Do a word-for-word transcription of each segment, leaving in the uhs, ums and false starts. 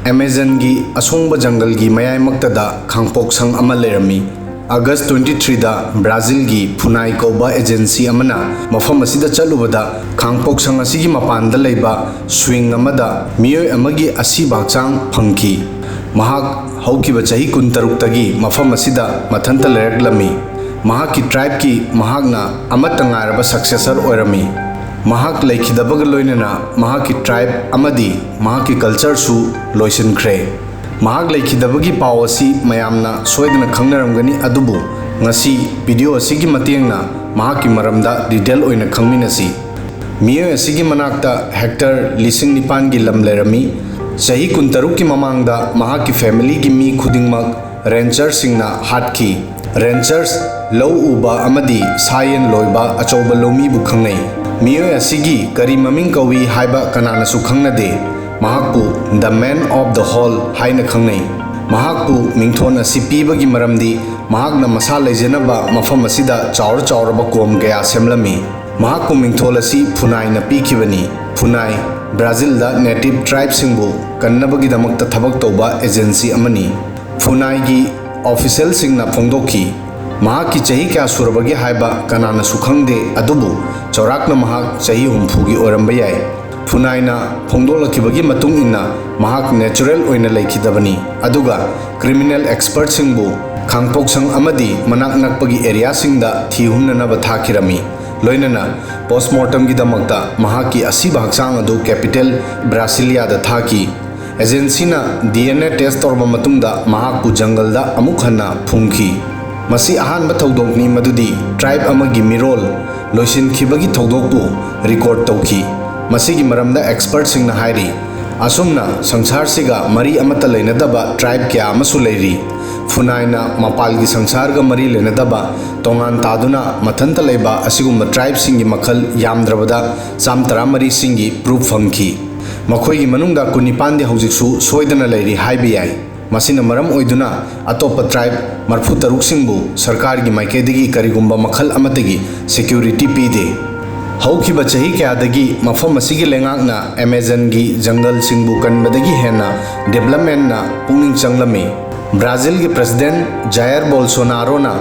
ꯑꯦꯃꯦꯖꯟꯒꯤ ꯑꯁꯣꯡꯕ ꯖꯪꯒꯜꯒꯤ ꯃꯌꯥꯏꯃꯛꯇꯗ ꯈꯥꯡꯄꯣꯛꯁꯪ ꯑꯃ ꯂꯩꯔꯝꯃꯤ꯫ ꯑꯥꯒꯁ ꯇ꯭ꯋꯦꯟꯇꯤ ꯊ꯭ꯔꯤꯗ ꯕ꯭ꯔꯥꯖꯤꯜꯒꯤ ꯐꯨꯅꯥꯏ ꯀꯧꯕ ꯑꯦꯖꯦꯟꯁꯤ ꯑꯃꯅ ꯃꯐꯝ ꯑꯁꯤꯗ ꯆꯠꯂꯨꯕꯗ, ꯈꯥꯡꯄꯣꯛꯁꯪ ꯑꯁꯤꯒꯤ ꯃꯄꯥꯟꯗ ꯂꯩꯕ ꯁ꯭ꯋꯤꯡ ꯑꯃꯗ ꯃꯤꯑꯣꯏ ꯑꯃꯒꯤ ꯑꯁꯤꯕ ꯍꯛꯆꯥꯡ ꯐꯪꯈꯤ꯫ ꯃꯍꯥꯛ ꯍꯧꯈꯤꯕ ꯆꯍꯤ ꯀꯨꯟꯇꯔꯨꯛꯇꯒꯤ ꯃꯐꯝ ꯑꯁꯤꯗ ꯃꯊꯟꯇ ꯂꯩꯔꯛꯂꯝꯃꯤ꯫ ꯃꯍꯥꯛꯀꯤ ꯇ꯭ꯔꯥꯏꯕꯀꯤ ꯃꯍꯥꯛꯅ ꯑꯃꯠꯇ ꯉꯥꯏꯔꯕ ꯁꯛꯁꯦꯁꯔ ꯑꯣꯏꯔꯝꯃꯤ꯫ ꯃꯍꯥꯛ ꯂꯩꯈꯤꯗꯕꯒ ꯂꯣꯏꯅꯅ ꯃꯍꯥꯛꯀꯤ ꯇ꯭ꯔꯥꯏꯕ ꯑꯃꯗꯤ ꯃꯍꯥꯛꯀꯤ ꯀꯜꯆꯔꯁꯨ ꯂꯣꯏꯁꯤꯟꯈ꯭ꯔꯦ꯫ ꯃꯍꯥꯛ ꯂꯩꯈꯤꯗꯕꯒꯤ ꯄꯥꯎ ꯑꯁꯤ ꯃꯌꯥꯝꯅ ꯁꯣꯏꯗꯅ ꯈꯪꯅꯔꯝꯒꯅꯤ, ꯑꯗꯨꯕꯨ ꯉꯁꯤ ꯚꯤꯗꯤꯑꯣ ꯑꯁꯤꯒꯤ ꯃꯇꯦꯡꯅ ꯃꯍꯥꯛꯀꯤ ꯃꯔꯝꯗ ꯗꯤꯇꯦꯜ ꯑꯣꯏꯅ ꯈꯪꯃꯤꯟꯅꯁꯤ꯫ ꯃꯤꯑꯣꯏ ꯑꯁꯤꯒꯤ ꯃꯅꯥꯛꯇ ꯍꯦꯛꯇꯔ ꯂꯤꯁꯤꯡ ꯅꯤꯄꯥꯟꯒꯤ ꯂꯝ ꯂꯩꯔꯝꯃꯤ꯫ ꯆꯍꯤ ꯀꯨꯟꯇꯔꯨꯛꯀꯤ ꯃꯃꯥꯡꯗ ꯃꯍꯥꯛꯀꯤ ꯐꯦꯃꯤꯂꯤꯒꯤ ꯃꯤ ꯈꯨꯗꯤꯡꯃꯛ ꯔꯦꯟꯆꯔꯁꯤꯡꯅ ꯍꯥꯠꯈꯤ꯫ ꯔꯦꯟꯆꯔꯁ ꯂꯧ ꯎꯕ ꯑꯃꯗꯤ ꯁꯥ ꯌꯦꯟ ꯂꯣꯏꯕ ꯑꯆꯧꯕ ꯂꯧꯃꯤꯕꯨ ꯈꯪꯅꯩ꯫ ꯃꯤꯑꯣꯏ ꯑꯁꯤꯒꯤ ꯀꯔꯤ ꯃꯃꯤꯡ ꯀꯧꯏ ꯍꯥꯏꯕ ꯀꯅꯥꯅꯁꯨ ꯈꯪꯅꯗꯦ꯫ ꯃꯍꯥꯛꯄꯨ "The Man of the Hole" ꯍꯥꯏꯅ ꯈꯪꯅꯩ꯫ ꯃꯍꯥꯛꯄꯨ ꯃꯤꯡꯊꯣꯟ ꯑꯁꯤ ꯄꯤꯕꯒꯤ ꯃꯔꯝꯗꯤ ꯃꯍꯥꯛꯅ ꯃꯁꯥ ꯂꯩꯖꯅꯕ ꯃꯐꯝ ꯑꯁꯤꯗ ꯆꯥꯎꯔ ꯆꯥꯎꯔꯕ ꯀꯣꯝ ꯀꯌꯥ ꯁꯦꯝꯂꯝꯃꯤ꯫ ꯃꯍꯥꯛꯄꯨ ꯃꯤꯡꯊꯣꯜ ꯑꯁꯤ ꯐꯨꯅꯥꯏꯅ ꯄꯤꯈꯤꯕꯅꯤ꯫ ꯐꯨꯅꯥꯏ, ꯕ꯭ꯔꯥꯖꯤꯜꯗ ꯅꯦꯇꯤꯚ ꯇ꯭ꯔꯥꯏꯕꯁꯤꯡꯕꯨ ꯀꯟꯅꯕꯒꯤꯗꯃꯛꯇ ꯊꯕꯛ ꯇꯧꯕ ꯑꯦꯖꯦꯟꯁꯤ ꯑꯃꯅꯤ꯫ ꯐꯨꯅꯥꯏꯒꯤ ꯑꯣꯐꯤꯁꯤꯌꯦꯜꯁꯤꯡꯅ ꯐꯣꯡꯗꯣꯛꯈꯤ꯫ ꯃꯍꯥꯛꯀꯤ ꯆꯍꯤ ꯀꯌꯥ ꯁꯨꯔꯕꯒꯦ ꯍꯥꯏꯕ ꯀꯅꯥꯅꯁꯨ ꯈꯪꯗꯦ, ꯑꯗꯨꯕꯨ ꯆꯥꯎꯔꯥꯛꯅ ꯃꯍꯥꯛ ꯆꯍꯤ ꯍꯨꯝꯐꯨꯒꯤ ꯑꯣꯏꯔꯝꯕ ꯌꯥꯏ꯫ ꯐꯨꯅꯥꯏꯅ ꯐꯣꯡꯗꯣꯛꯂꯛꯈꯤꯕꯒꯤ ꯃꯇꯨꯡ ꯏꯟꯅ, ꯃꯍꯥꯛ ꯅꯦꯆꯔꯦꯜ ꯑꯣꯏꯅ ꯂꯩꯈꯤꯗꯕꯅꯤ, ꯑꯗꯨꯒ ꯀ꯭ꯔꯤꯃꯤꯅꯦꯜ ꯑꯦꯛꯁꯄꯔꯠꯁꯤꯡꯕꯨ ꯈꯥꯡꯄꯣꯛꯁꯪ ꯑꯃꯗꯤ ꯃꯅꯥꯛ ꯅꯛꯄꯒꯤ ꯑꯦꯔꯤꯌꯥꯁꯤꯡꯗ ꯊꯤ ꯍꯨꯝꯅꯅꯕ ꯊꯥꯈꯤꯔꯝꯃꯤ꯫ ꯂꯣꯏꯅꯅ ꯄꯣꯁꯃꯣꯔꯇꯝꯒꯤꯗꯃꯛꯇ ꯃꯍꯥꯛꯀꯤ ꯑꯁꯤꯕ ꯍꯛꯆꯥꯡ ꯑꯗꯨ ꯀꯦꯄꯤꯇꯦꯜ ꯕ꯭ꯔꯥꯁꯤꯂꯤꯌꯥꯗ ꯊꯥꯈꯤ꯫ ꯑꯦꯖꯦꯟꯁꯤꯅ ꯗꯤ ꯑꯦꯟ ꯑꯦ ꯇꯦꯁ ꯇꯧꯔꯕ ꯃꯇꯨꯡꯗ ꯃꯍꯥꯛꯄꯨ ꯖꯪꯒꯜꯗ ꯑꯃꯨꯛ ꯍꯟꯅ ꯐꯨꯝꯈꯤ꯫ ꯃꯁꯤ ꯑꯍꯥꯟꯕ ꯊꯧꯗꯣꯛꯅꯤ ꯃꯗꯨꯗꯤ ꯇ꯭ꯔꯥꯏꯕ ꯑꯃꯒꯤ ꯃꯤꯔꯣꯜ ꯂꯣꯏꯁꯤꯟꯈꯤꯕꯒꯤ ꯊꯧꯗꯣꯛꯄꯨ ꯔꯦꯀꯣꯔꯗ ꯇꯧꯈꯤ꯫ ꯃꯁꯤꯒꯤ ꯃꯔꯝꯗ ꯑꯦꯛꯁꯄꯔꯠꯁꯤꯡꯅ ꯍꯥꯏꯔꯤ, ꯑꯁꯨꯝꯅ ꯁꯪꯁꯥꯔꯁꯤꯒ ꯃꯔꯤ ꯑꯃꯠꯇ ꯂꯩꯅꯗꯕ ꯇ꯭ꯔꯥꯏꯕ ꯀꯌꯥ ꯑꯃꯁꯨ ꯂꯩꯔꯤ꯫ ꯐꯨꯅꯥꯏꯅ ꯃꯄꯥꯜꯒꯤ ꯁꯪꯁꯥꯔꯒ ꯃꯔꯤ ꯂꯩꯅꯗꯕ, ꯇꯣꯉꯥꯟ ꯇꯥꯗꯨꯅ ꯃꯊꯟꯇ ꯂꯩꯕ ꯑꯁꯤꯒꯨꯝꯕ ꯇ꯭ꯔꯥꯏꯕꯁꯤꯡꯒꯤ ꯃꯈꯜ ꯌꯥꯝꯗ꯭ꯔꯕꯗ ꯆꯥꯝ ꯇꯔꯥꯃꯔꯤꯁꯤꯡꯒꯤ ꯄ꯭ꯔꯨꯐ ꯐꯪꯈꯤ꯫ ꯃꯈꯣꯏꯒꯤ ꯃꯅꯨꯡꯗ ꯀꯨꯟꯅꯤꯄꯥꯟꯗꯤ ꯍꯧꯖꯤꯛꯁꯨ ꯁꯣꯏꯗꯅ ꯂꯩꯔꯤ ꯍꯥꯏꯕ ꯌꯥꯏ꯫ ꯃꯁꯤꯅ ꯃꯔꯝ ꯑꯣꯏꯗꯨꯅ ꯑꯇꯣꯞꯄ ꯇ꯭ꯔꯥꯏꯕ ꯃꯔꯐꯨ ꯇꯔꯨꯛꯁꯤꯡꯕꯨ ꯁꯔꯀꯥꯔꯒꯤ ꯃꯥꯏꯀꯩꯗꯒꯤ ꯀꯔꯤꯒꯨꯝꯕ ꯃꯈꯜ ꯑꯃꯠꯇꯒꯤ ꯁꯦꯀ꯭ꯌꯨꯔꯤꯇꯤ ꯄꯤꯗꯦ꯫ ꯍꯧꯈꯤꯕ ꯆꯍꯤ ꯀꯌꯥꯗꯒꯤ ꯃꯐꯝ ꯑꯁꯤꯒꯤ ꯂꯩꯉꯥꯛꯅ ꯑꯦꯃꯦꯖꯟꯒꯤ ꯖꯪꯒꯜꯁꯤꯡꯕꯨ ꯀꯟꯕꯗꯒꯤ ꯍꯦꯟꯅ ꯗꯤꯕꯂꯞꯃꯦꯟꯅ ꯄꯨꯛꯅꯤꯡ ꯆꯪꯂꯝꯃꯤ꯫ ꯕ꯭ꯔꯥꯖꯤꯜꯒꯤ ꯄ꯭ꯔꯦꯁꯤꯗꯦꯟꯠ ꯖꯥꯌꯔ ꯕꯣꯜꯁꯣꯅꯥꯔꯣꯅ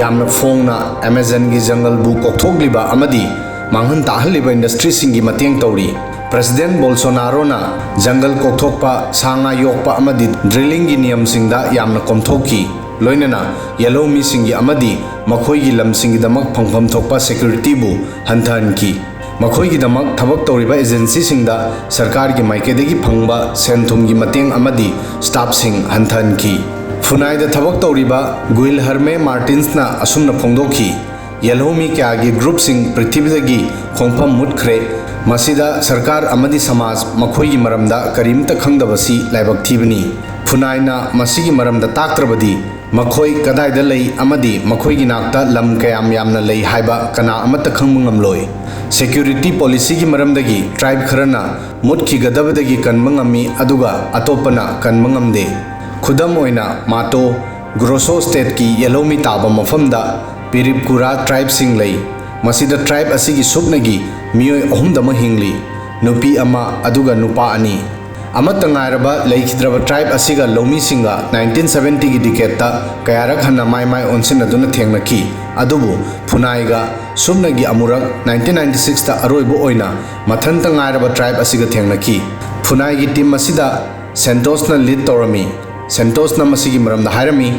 ꯌꯥꯝꯅ ꯐꯣꯡꯅ ꯑꯦꯃꯦꯖꯟꯒꯤ ꯖꯪꯒꯜꯕꯨ ꯀꯣꯛꯊꯣꯛꯂꯤꯕ ꯑꯃꯗꯤ ꯃꯥꯡꯍꯟ ꯇꯥꯛꯍꯜꯂꯤꯕ ꯏꯟꯗꯁꯇ꯭ꯔꯤꯁꯤꯡꯒꯤ ꯃꯇꯦꯡ ꯇꯧꯔꯤ꯫ ꯄ꯭ꯔꯦꯁꯤꯗꯦꯟꯠ ꯕꯣꯜꯁꯣꯅꯥꯔꯣꯅ ꯖꯪꯒꯜ ꯀꯣꯛꯊꯣꯛꯄ, ꯁꯥ ꯉꯥ ꯌꯣꯛꯄ ꯑꯃꯗꯤ ꯗ꯭ꯔꯤꯂꯤꯡꯒꯤ ꯅꯤꯌꯝꯁꯤꯡꯗ ꯌꯥꯝꯅ ꯀꯣꯝꯊꯣꯛꯈꯤ꯫ ꯂꯣꯏꯅꯅ ꯌꯦꯜꯍꯧꯃꯤꯁꯤꯡꯒꯤ ꯑꯃꯗꯤ ꯃꯈꯣꯏꯒꯤ ꯂꯝꯁꯤꯡꯒꯤꯗꯃꯛ ꯐꯪꯐꯝ ꯊꯣꯛꯄ ꯁꯦꯀ꯭ꯌꯨꯔꯤꯇꯤꯕꯨ ꯍꯟꯊꯍꯟꯈꯤ꯫ ꯃꯈꯣꯏꯒꯤꯗꯃꯛ ꯊꯕꯛ ꯇꯧꯔꯤꯕ ꯑꯦꯖꯦꯟꯁꯤꯁꯤꯡꯗ ꯁꯔꯀꯥꯔꯒꯤ ꯃꯥꯏꯀꯩꯗꯒꯤ ꯐꯪꯕ ꯁꯦꯟ ꯊꯨꯝꯒꯤ ꯃꯇꯦꯡ ꯑꯃꯗꯤ ꯁ꯭ꯇꯥꯐꯁꯤꯡ ꯍꯟꯊꯍꯟꯈꯤ꯫ ꯐꯨꯅꯥꯏꯗ ꯊꯕꯛ ꯇꯧꯔꯤꯕ ꯒꯨꯏꯜꯍꯔꯃꯦ ꯃꯥꯔꯇꯤꯟꯁꯅ ꯑꯁꯨꯝꯅ ꯐꯣꯡꯗꯣꯛꯈꯤ, "ꯌꯦꯜꯍꯧꯃꯤ ꯀꯌꯥꯒꯤ ꯒ꯭ꯔꯨꯞꯁꯤꯡ ꯄ꯭ꯔꯤꯊꯤꯕꯤꯗꯒꯤ ꯈꯣꯡꯐꯝ ꯃꯨꯠꯈ꯭ꯔꯦ꯫ ꯃꯁꯤꯗ ꯁꯔꯀꯥꯔ ꯑꯃꯗꯤ ꯁꯃꯥꯖ ꯃꯈꯣꯏꯒꯤ ꯃꯔꯝꯗ ꯀꯔꯤꯝꯇ ꯈꯪꯗꯕꯁꯤ ꯂꯥꯏꯕꯛ ꯊꯤꯕꯅꯤ꯫ ꯐꯨꯅꯥꯏꯅ ꯃꯁꯤꯒꯤ ꯃꯔꯝꯗ ꯇꯥꯛꯇ꯭ꯔꯕꯗꯤ ꯃꯈꯣꯏ ꯀꯗꯥꯏꯗ ꯂꯩ ꯑꯃꯗꯤ ꯃꯈꯣꯏꯒꯤ ꯅꯥꯛꯇ ꯂꯝ ꯀꯌꯥꯝ ꯌꯥꯝꯅ ꯂꯩ ꯍꯥꯏꯕ ꯀꯅꯥ ꯑꯃꯠꯇ ꯈꯪꯕ ꯉꯝꯂꯣꯏ꯫ ꯁꯦꯀ꯭ꯌꯨꯔꯤꯇꯤ ꯄꯣꯂꯤꯁꯤꯒꯤ ꯃꯔꯝꯗꯒꯤ ꯇ꯭ꯔꯥꯏꯕ ꯈꯔꯅ ꯃꯨꯠꯈꯤꯒꯗꯕꯗꯒꯤ ꯀꯟꯕ ꯉꯝꯃꯤ, ꯑꯗꯨꯒ ꯑꯇꯣꯞꯄꯅ ꯀꯟꯕ ꯉꯝꯗꯦ꯫ ꯈꯨꯗꯝ ꯑꯣꯏꯅ, ꯃꯥꯇꯣ ꯒ꯭ꯔꯣꯁꯣ ꯁ꯭ꯇꯦꯠꯀꯤ ꯌꯦꯜꯍꯧꯃꯤ ꯇꯥꯕ ꯃꯐꯝꯗ ꯄꯤꯔꯤꯞꯀꯨꯔꯥ ꯇ꯭ꯔꯥꯏꯕꯁꯤꯡ ꯂꯩ꯫ ꯃꯁꯤꯗ ꯇ꯭ꯔꯥꯏꯕ ꯑꯁꯤꯒꯤ ꯁꯨꯞꯅꯒꯤ ꯃꯤꯑꯣꯏ ꯑꯍꯨꯝꯗꯃꯛ ꯍꯤꯡꯂꯤ, ꯅꯨꯄꯤ ꯑꯃ ꯑꯗꯨꯒ ꯅꯨꯄꯥ ꯑꯅꯤ꯫ ꯑꯃꯠꯇ ꯉꯥꯏꯔꯕ ꯂꯩꯈꯤꯗ꯭ꯔꯕ ꯇ꯭ꯔꯥꯏꯕ ꯑꯁꯤꯒ ꯂꯧꯃꯤꯁꯤꯡꯒ ꯅꯥꯏꯟꯇꯤꯟ ꯁꯚꯦꯟꯇꯤꯒꯤ ꯗꯤꯀꯦꯠꯇ ꯀꯌꯥꯔꯛ ꯍꯟꯅ ꯃꯥꯏ ꯃꯥꯏ ꯑꯣꯟꯁꯤꯟꯅꯗꯨꯅ ꯊꯦꯡꯅꯈꯤ, ꯑꯗꯨꯕꯨ ꯐꯨꯅꯥꯏꯒ ꯁꯨꯞꯅꯒꯤ ꯑꯃꯨꯔꯛ ꯅꯥꯏꯟꯇꯤꯟ ꯅꯥꯏꯟꯇꯤ ꯁꯤꯛꯁꯇ ꯑꯔꯣꯏꯕ ꯑꯣꯏꯅ ꯃꯊꯟꯇ ꯉꯥꯏꯔꯕ ꯇ꯭ꯔꯥꯏꯕ ꯑꯁꯤꯒ ꯊꯦꯡꯅꯈꯤ꯫ ꯐꯨꯅꯥꯏꯒꯤ ꯇꯤꯝ ꯑꯁꯤꯗ ꯁꯦꯟꯇꯣꯁꯅ ꯂꯤꯗ ꯇꯧꯔꯝꯃꯤ꯫ ꯁꯦꯟꯇꯣꯁꯅ ꯃꯁꯤꯒꯤ ꯃꯔꯝꯗ ꯍꯥꯏꯔꯝꯃꯤ,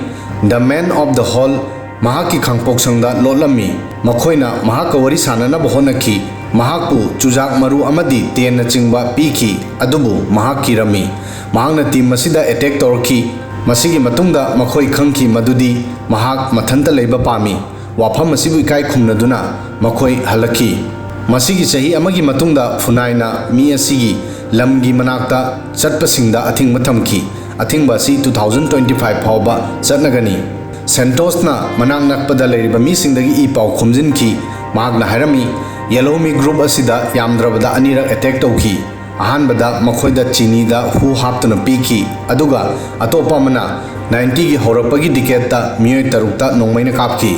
"The man of the hall ꯃꯍꯥꯛꯀꯤ ꯈꯥꯡꯄꯣꯛꯁꯪꯗ ꯂꯣꯠꯂꯝꯃꯤ꯫ ꯃꯈꯣꯏꯅ ꯃꯍꯥꯛꯀ ꯋꯥꯔꯤ ꯁꯥꯅꯅꯕ ꯍꯣꯠꯅꯈꯤ꯫ ꯃꯍꯥꯛꯄꯨ ꯆꯨꯖꯥꯛ ꯃꯔꯨ ꯑꯃꯗꯤ ꯇꯦꯟꯅꯆꯤꯡꯕ ꯄꯤꯈꯤ, ꯑꯗꯨꯕꯨ ꯃꯍꯥꯛ ꯀꯤꯔꯝꯃꯤ꯫ ꯃꯍꯥꯛꯅ ꯇꯤꯝ ꯑꯁꯤꯗ ꯑꯦꯇꯦꯛ ꯇꯧꯔꯛꯈꯤ꯫ ꯃꯁꯤꯒꯤ ꯃꯇꯨꯡꯗ ꯃꯈꯣꯏ ꯈꯪꯈꯤ ꯃꯗꯨꯗꯤ ꯃꯍꯥꯛ ꯃꯊꯟꯇ ꯂꯩꯕ ꯄꯥꯝꯃꯤ꯫ ꯋꯥꯐꯝ ꯑꯁꯤꯕꯨ ꯏꯀꯥꯏ ꯈꯨꯝꯅꯗꯨꯅ ꯃꯈꯣꯏ ꯍꯜꯂꯛꯈꯤ"꯫ ꯃꯁꯤꯒꯤ ꯆꯍꯤ ꯑꯃꯒꯤ ꯃꯇꯨꯡꯗ ꯐꯨꯅꯥꯏꯅ ꯃꯤ ꯑꯁꯤꯒꯤ ꯂꯝꯒꯤ ꯃꯅꯥꯛꯇ ꯆꯠꯄꯁꯤꯡꯗ ꯑꯊꯤꯡꯕ ꯊꯝꯈꯤ꯫ ꯑꯊꯤꯡꯕ ꯑꯁꯤ ꯇꯨ ꯊꯥꯎꯖꯟ ꯇ꯭ꯋꯦꯟꯇꯤ ꯐꯥꯏꯚ ꯐꯥꯎꯕ ꯆꯠꯅꯒꯅꯤ꯫ ꯁꯦꯟꯇꯣꯁꯅ ꯃꯅꯥꯛ ꯅꯛꯄꯗ ꯂꯩꯔꯤꯕ ꯃꯤꯁꯤꯡꯗꯒꯤ ꯏ ꯄꯥꯎ ꯈꯣꯝꯖꯤꯟꯈꯤ꯫ ꯃꯍꯥꯛꯅ ꯍꯥꯏꯔꯝꯃꯤ, "ꯌꯦꯜꯍꯧꯃꯤ ꯒ꯭ꯔꯨꯞ ꯑꯁꯤꯗ ꯌꯥꯝꯗ꯭ꯔꯕꯗ ꯑꯅꯤꯔꯛ ꯑꯦꯇꯦꯛ ꯇꯧꯈꯤ꯫ ꯑꯍꯥꯟꯕꯗ ꯃꯈꯣꯏꯗ ꯆꯤꯅꯤꯗ ꯍꯨ ꯍꯥꯞꯇꯨꯅ ꯄꯤꯈꯤ, ꯑꯗꯨꯒ ꯑꯇꯣꯞꯄ ꯑꯃꯅ ꯅꯥꯏꯟꯇꯤꯒꯤ ꯍꯧꯔꯛꯄꯒꯤ ꯗꯤꯀꯦꯠꯇ ꯃꯤꯑꯣꯏ ꯇꯔꯨꯛꯇ ꯅꯣꯡꯃꯩꯅ ꯀꯥꯞꯈꯤ"꯫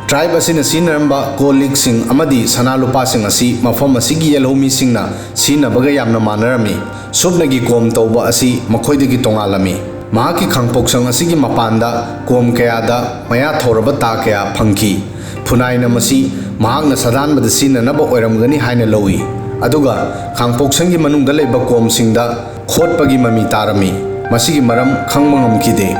Tribe ꯑꯁꯤꯅ ꯁꯤꯖꯤꯟꯅꯔꯝꯕ ꯀꯣꯜ ꯂꯤꯛꯁꯤꯡ ꯑꯃꯗꯤ ꯁꯅꯥ ꯂꯨꯄꯥꯁꯤꯡ ꯑꯁꯤ ꯃꯐꯝ ꯑꯁꯤꯒꯤ ꯌꯦꯜꯍꯧꯃꯤꯁꯤꯡꯅ ꯁꯤꯖꯤꯟꯅꯕꯒ ꯌꯥꯝꯅ ꯃꯥꯟꯅꯔꯝꯃꯤ꯫ ꯁꯨꯞꯅꯒꯤ ꯀꯣꯝ ꯇꯧꯕ ꯑꯁꯤ ꯃꯈꯣꯏꯗꯒꯤ ꯇꯣꯉꯥꯜꯂꯝꯃꯤ꯫ ꯃꯍꯥꯛꯀꯤ ꯈꯥꯡꯄꯣꯛꯁꯪ ꯑꯁꯤꯒꯤ ꯃꯄꯥꯟꯗ ꯀꯣꯝ ꯀꯌꯥꯗ ꯃꯌꯥ ꯊꯧꯔꯕ ꯇꯥ ꯀꯌꯥ ꯐꯪꯈꯤ꯫ ꯐꯨꯅꯥꯏꯅ ꯃꯁꯤ ꯃꯍꯥꯛꯅ ꯁꯥꯗꯥꯟꯕꯗ ꯁꯤꯖꯤꯟꯅꯅꯕ ꯑꯣꯏꯔꯝꯒꯅꯤ ꯍꯥꯏꯅ ꯂꯧꯏ꯫ ꯑꯗꯨꯒ ꯈꯥꯡꯄꯣꯛꯁꯪꯒꯤ ꯃꯅꯨꯡꯗ ꯂꯩꯕ ꯀꯣꯝꯁꯤꯡꯗ ꯈꯣꯠꯄꯒꯤ ꯃꯃꯤ ꯇꯥꯔꯝꯃꯤ꯫ ꯃꯁꯤꯒꯤ ꯃꯔꯝ ꯈꯪꯕ ꯉꯝꯈꯤꯗꯦ꯫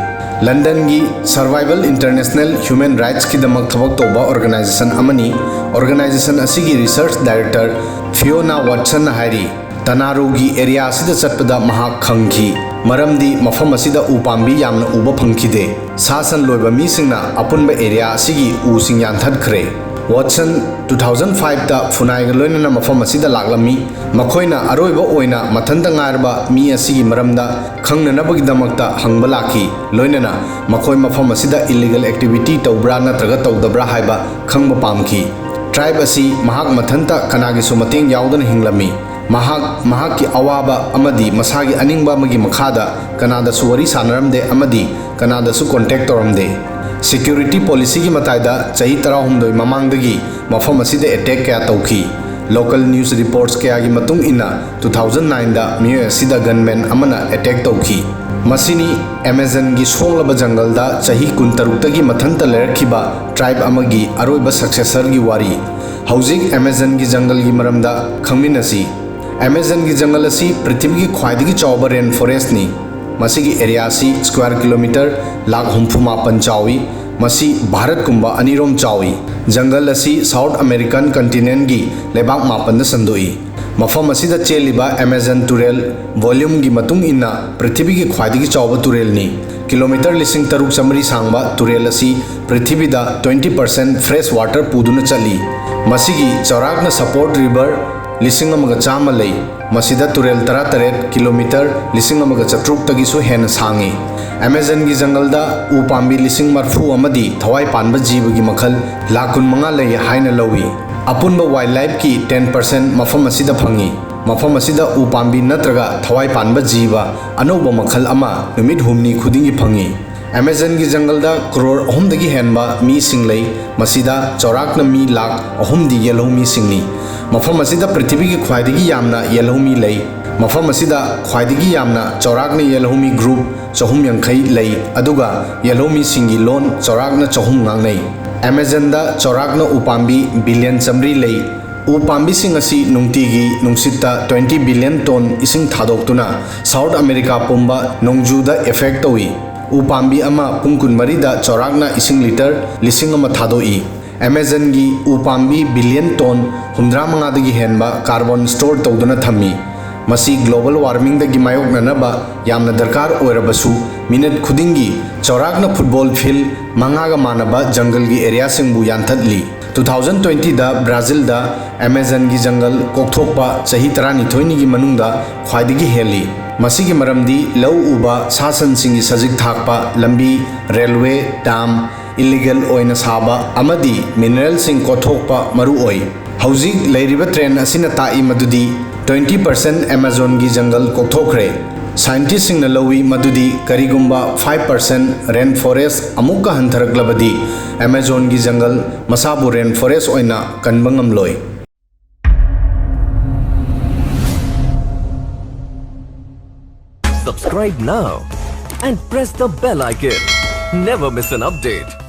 ꯂꯟꯗꯟꯒꯤ Survival International Human Rightsꯀꯤꯗꯃꯛ ꯊꯕꯛ ꯇꯧꯕ organization ꯑꯃꯅꯤ꯫ Organization ꯑꯁꯤꯒꯤ research director Fiona Watsonꯅ ꯍꯥꯏꯔꯤ, ꯇꯅꯥꯔꯨꯒꯤ ꯑꯦꯔꯤꯌꯥ ꯑꯁꯤꯗ ꯆꯠꯄꯗ ꯃꯍꯥꯛ ꯈꯪꯈꯤ, ꯃꯔꯝꯗꯤ ꯃꯐꯝ ꯑꯁꯤꯗ ꯎ ꯄꯥꯝꯕꯤ ꯌꯥꯝꯅ ꯎꯕ ꯐꯪꯈꯤꯗꯦ꯫ ꯁꯥ ꯁꯟ ꯂꯣꯏꯕ ꯃꯤꯁꯤꯡꯅ ꯑꯄꯨꯟꯕ ꯑꯦꯔꯤꯌꯥ ꯑꯁꯤꯒꯤ ꯎꯁꯤꯡ ꯌꯥꯟꯊꯠꯈ꯭ꯔꯦ꯫ ꯋꯥꯠꯁꯟ two thousand fiveꯇ ꯐꯨꯅꯥꯏꯒ ꯂꯣꯏꯅꯅ ꯃꯐꯝ ꯑꯁꯤꯗ ꯂꯥꯛꯂꯝꯃꯤ꯫ ꯃꯈꯣꯏꯅ ꯑꯔꯣꯏꯕ ꯑꯣꯏꯅ ꯃꯊꯟꯇ ꯉꯥꯏꯔꯕ ꯃꯤ ꯑꯁꯤꯒꯤ ꯃꯔꯝꯗ ꯈꯪꯅꯅꯕꯒꯤꯗꯃꯛꯇ ꯍꯪꯕ ꯂꯥꯛꯈꯤ, ꯂꯣꯏꯅꯅ ꯃꯈꯣꯏ ꯃꯐꯝ ꯑꯁꯤꯗ illegal activity ꯇꯧꯕ꯭ꯔꯥ ꯅꯠꯇ꯭ꯔꯒ ꯇꯧꯗꯕ꯭ꯔꯥ ꯍꯥꯏꯕ ꯈꯪꯕ ꯄꯥꯝꯈꯤ꯫ Tribe ꯑꯁꯤ ꯃꯍꯥꯛ ꯃꯊꯟꯇ ꯀꯅꯥꯒꯤꯁꯨ ꯃꯇꯦꯡ ꯌꯥꯎꯗꯅ ꯍꯤꯡꯂꯝꯃꯤ꯫ ꯃꯍꯥꯛ ꯃꯍꯥꯛꯀꯤ ꯑꯋꯥꯕ ꯑꯃꯗꯤ ꯃꯁꯥꯒꯤ ꯑꯅꯤꯡꯕ ꯑꯃꯒꯤ ꯃꯈꯥꯗ ꯀꯅꯥꯗꯁꯨ ꯋꯥꯔꯤ ꯁꯥꯅꯔꯝꯗꯦ ꯑꯃꯗꯤ ꯀꯅꯥꯗꯁꯨ contact ꯇꯧꯔꯝꯗꯦ꯫ Security policyꯒꯤ ꯃꯇꯥꯏꯗ ꯆꯍꯤ ꯇꯔꯥꯍꯨꯝꯗꯣꯏ ꯃꯃꯥꯡꯗꯒꯤ ꯃꯐꯝ ꯑꯁꯤꯗ attack ꯀꯌꯥ ꯇꯧꯈꯤ꯫ Local news reports ꯀꯌꯥꯒꯤ ꯃꯇꯨꯡ ꯏꯟꯅ, two thousand nineꯗ ꯃꯤꯑꯣꯏ ꯑꯁꯤꯗ gunman ꯑꯃꯅ attack ꯇꯧꯈꯤ꯫ ꯃꯁꯤꯅꯤ Amazonꯒꯤ ꯁꯣꯡꯂꯕ ꯖꯪꯒꯜꯗ ꯆꯍꯤ ꯀꯨꯟꯇꯔꯨꯛꯇꯒꯤ ꯃꯊꯟꯇ ꯂꯩꯔꯛꯈꯤꯕ tribe ꯑꯃꯒꯤ ꯑꯔꯣꯏꯕ successorꯒꯤ ꯋꯥꯔꯤ꯫ ꯍꯧꯖꯤꯛ Amazonꯒꯤ ꯖꯪꯒꯜꯒꯤ ꯃꯔꯝꯗ ꯈꯪꯃꯤꯟꯅꯁꯤ꯫ Amazonꯒꯤ ꯖꯪꯒꯜ ꯑꯁꯤ ꯄ꯭ꯔꯤꯊꯤꯕꯤꯒꯤ ꯈ꯭ꯋꯥꯏꯗꯒꯤ ꯆꯥꯎꯕ rain forestꯅꯤ꯫ ꯃꯁꯤꯒꯤ ꯑꯦꯔꯤꯌꯥ ꯑꯁꯤ square kilometre ꯂꯥꯈ ꯍꯨꯝꯐꯨ ꯃꯥꯄꯟ ꯆꯥꯎꯏ꯫ ꯃꯁꯤ ꯚꯥꯔꯠꯀꯨꯝꯕ ꯑꯅꯤꯔꯣꯝ ꯆꯥꯎꯏ꯫ ꯖꯪꯒꯜ ꯑꯁꯤ South American continentꯀꯤ ꯂꯩꯕꯥꯛ ꯃꯥꯄꯟꯗ ꯁꯟꯗꯣꯛꯏ꯫ ꯃꯐꯝ ꯑꯁꯤꯗ ꯆꯦꯜꯂꯤꯕ Amazon ꯇꯨꯔꯦꯜ, volumeꯒꯤ ꯃꯇꯨꯡ ꯏꯟꯅ, ꯄ꯭ꯔꯤꯊꯤꯕꯤꯒꯤ ꯈ꯭ꯋꯥꯏꯗꯒꯤ ꯆꯥꯎꯕ ꯇꯨꯔꯦꯜꯅꯤ꯫ Kilometre ꯂꯤꯁꯤꯡ ꯇꯔꯨꯛ ꯆꯥꯃꯔꯤ ꯁꯥꯡꯕ ꯇꯨꯔꯦꯜ ꯑꯁꯤ ꯄ꯭ꯔꯤꯊꯤꯕꯤꯗ twenty percent fresh water ꯄꯨꯗꯨꯅ ꯆꯠꯂꯤ꯫ ꯃꯁꯤꯒꯤ ꯆꯥꯎꯔꯥꯛꯅ support river ꯂꯤꯁꯤꯡ ꯑꯃꯒ ꯆꯥꯝꯃ ꯂꯩ꯫ ꯃꯁꯤꯗ ꯇꯨꯔꯦꯜ ꯇꯔꯥꯇꯔꯦꯠ, kilometre ꯂꯤꯁꯤꯡ ꯑꯃꯒ ꯆꯥꯇ꯭ꯔꯨꯛꯇꯒꯤꯁꯨ ꯍꯦꯟꯅ ꯁꯥꯡꯏ꯫ Amazonꯒꯤ ꯖꯪꯒꯜꯗ ꯎ ꯄꯥꯝꯕꯤ ꯂꯤꯁꯤꯡ ꯃꯔꯐꯨ ꯑꯃꯗꯤ ꯊꯋꯥꯏ ꯄꯥꯟꯕ ꯖꯤꯕꯒꯤ ꯃꯈꯜ ꯂꯥꯈ ꯀꯨꯟꯃꯉꯥ ꯂꯩ ꯍꯥꯏꯅ ꯂꯧꯏ꯫ ꯑꯄꯨꯟꯕ wildlifeꯀꯤ ten percent ꯃꯐꯝ ꯑꯁꯤꯗ ꯐꯪꯏ꯫ ꯃꯐꯝ ꯑꯁꯤꯗ ꯎ ꯄꯥꯝꯕꯤ ꯅꯠꯇ꯭ꯔꯒ ꯊꯋꯥꯏ ꯄꯥꯟꯕ ꯖꯤꯕ ꯑꯅꯧꯕ ꯃꯈꯜ ꯑꯃ ꯅꯨꯃꯤꯠ ꯍꯨꯝꯅꯤ ꯈꯨꯗꯤꯡꯒꯤ ꯐꯪꯏ꯫ ꯑꯦꯃꯥꯖꯣꯟꯒꯤ ꯖꯪꯒꯜꯗ ꯀ꯭ꯔꯣꯔ ꯑꯍꯨꯝꯗꯒꯤ ꯍꯦꯟꯕ ꯃꯤꯁꯤꯡ ꯂꯩ꯫ ꯃꯁꯤꯗ ꯆꯥꯎꯔꯥꯛꯅ ꯃꯤ ꯂꯥꯈ ꯑꯍꯨꯝꯗꯤ ꯌꯦꯜꯍꯧꯃꯤꯁꯤꯡꯅꯤ꯫ ꯃꯐꯝ ꯑꯁꯤꯗ ꯄ꯭ꯔꯤꯊꯤꯕꯤꯒꯤ ꯈ꯭ꯋꯥꯏꯗꯒꯤ ꯌꯥꯝꯅ ꯌꯦꯜꯍꯧꯃꯤ ꯂꯩ꯫ ꯃꯐꯝ ꯑꯁꯤꯗ ꯈ꯭ꯋꯥꯏꯗꯒꯤ ꯌꯥꯝꯅ ꯆꯥꯎꯔꯥꯛꯅ ꯌꯦꯜꯍꯧꯃꯤ ꯒ꯭ꯔꯨꯞ ꯆꯍꯨꯝ ꯌꯥꯡꯈꯩ ꯂꯩ, ꯑꯗꯨꯒ ꯌꯦꯜꯍꯧꯃꯤꯁꯤꯡꯒꯤ ꯂꯣꯟ ꯆꯥꯎꯔꯥꯛꯅ ꯆꯍꯨꯝ ꯉꯥꯡꯅꯩ꯫ ꯑꯦꯃꯥꯖꯣꯟꯗ ꯆꯥꯎꯔꯥꯛꯅ ꯎꯄꯥꯝꯕꯤ ꯕꯤꯂꯤꯌꯟ ꯆꯥꯃꯔꯤ ꯂꯩ꯫ ꯎ ꯄꯥꯝꯕꯤꯁꯤꯡ ꯑꯁꯤ ꯅꯨꯡꯇꯤꯒꯤ ꯅꯨꯡꯁꯤꯠꯇ ꯇ꯭ꯋꯦꯟꯇꯤ ꯕꯤꯂꯤꯌꯟ ꯇꯣꯟ ꯏꯁꯤꯡ ꯊꯥꯗꯣꯛꯇꯨꯅ ꯁꯥꯎꯠ ꯑꯃꯦꯔꯤꯀꯥ ꯄꯨꯝꯕ ꯅꯣꯡꯖꯨꯗ ꯏꯐꯦꯛ ꯇꯧꯏ꯫ ꯎ ꯄꯥꯝꯕꯤ ꯑꯃ ꯄꯨꯡ ꯀꯨꯟꯃꯔꯤꯗ ꯆꯥꯎꯔꯥꯛꯅ ꯏꯁꯤꯡ ꯂꯤꯇꯔ ꯂꯤꯁꯤꯡ ꯑꯃ ꯊꯥꯗꯣꯛꯏ꯫ ꯑꯦꯃꯥꯖꯣꯟꯒꯤ ꯎ ꯄꯥꯝꯕꯤ ꯕꯤꯂꯤꯌꯟ ꯇꯣꯟ ꯍꯨꯝꯗ꯭ꯔꯥ ꯃꯉꯥꯗꯒꯤ ꯍꯦꯟꯕ ꯀꯥꯔꯕꯣꯟ ꯁ꯭ꯇꯣꯔ ꯇꯧꯗꯨꯅ ꯊꯝꯃꯤ꯫ ꯃꯁꯤ ꯒ꯭ꯂꯣꯕꯜ ꯋꯥꯔꯃꯤꯡꯗꯒꯤ ꯃꯥꯌꯣꯛꯅꯅꯕ ꯌꯥꯝꯅ ꯗꯔꯀꯥꯔ ꯑꯣꯏꯔꯕꯁꯨ, ꯃꯤꯅꯠ ꯈꯨꯗꯤꯡꯒꯤ ꯆꯥꯎꯔꯥꯛꯅ ꯐꯨꯠꯕꯣꯜ ꯐꯤꯜ ꯃꯉꯥꯒ ꯃꯥꯟꯅꯕ ꯖꯪꯒꯜꯒꯤ ꯑꯦꯔꯤꯌꯥꯁꯤꯡꯕꯨ ꯌꯥꯟꯊꯠꯂꯤ꯫ ꯇꯨ ꯊꯥꯎꯖꯟ ꯇ꯭ꯋꯦꯟꯇꯤꯗ ꯕ꯭ꯔꯥꯖꯤꯜꯗ ꯑꯦꯃꯥꯖꯣꯟꯒꯤ ꯖꯪꯒꯜ ꯀꯣꯛꯊꯣꯛꯄ ꯆꯍꯤ ꯇꯔꯥꯅꯤꯊꯣꯏꯅꯤꯒꯤ ꯃꯅꯨꯡꯗ ꯈ꯭ꯋꯥꯏꯗꯒꯤ ꯍꯦꯜꯂꯤ꯫ ꯃꯁꯤꯒꯤ ꯃꯔꯝꯗꯤ ꯂꯧ ꯎꯕ, ꯁꯥ ꯁꯟꯁꯤꯡꯒꯤ ꯁꯖꯤꯛ ꯊꯥꯛꯄ, ꯂꯝꯕꯤ, ꯔꯦꯜꯋꯦ, ꯗꯥꯝ, ꯏꯂꯤꯒꯦꯜ ꯑꯣꯏꯅ ꯁꯥꯕ ꯑꯃꯗꯤ ꯃꯤꯅꯔꯦꯜꯁꯤꯡ ꯀꯣꯠꯊꯣꯛꯄ ꯃꯔꯨ ꯑꯣꯏ꯫ ꯍꯧꯖꯤꯛ ꯂꯩꯔꯤꯕ ꯇ꯭ꯔꯦꯟ ꯑꯁꯤꯅ ꯇꯥꯛꯏ ꯃꯗꯨꯗꯤ ꯇ꯭ꯋꯦꯟꯇꯤ ꯄꯔꯁꯦꯟ ꯑꯦꯃꯥꯖꯣꯟꯒꯤ ꯖꯪꯒꯜ ꯀꯣꯛꯊꯣꯛꯈ꯭ꯔꯦ꯫ ꯁꯥꯏꯟꯇꯤꯁꯁꯤꯡꯅ ꯂꯧꯏ ꯃꯗꯨꯗꯤ ꯀꯔꯤꯒꯨꯝꯕ ꯐꯥꯏꯚ ꯄꯔꯁꯦꯟ ꯔꯦꯟ ꯐꯣꯔꯦꯁ ꯑꯃꯨꯛꯀ ꯍꯟꯊꯔꯛꯂꯕꯗꯤ ꯑꯦꯃꯥꯖꯣꯟꯒꯤ ꯖꯪꯒꯜ ꯃꯁꯥꯕꯨ ꯔꯦꯟ ꯐꯣꯔꯦꯁ ꯑꯣꯏꯅ ꯀꯟꯕ ꯉꯝꯂꯣꯏ꯫ Subscribe now and press the bell icon. Never miss an update.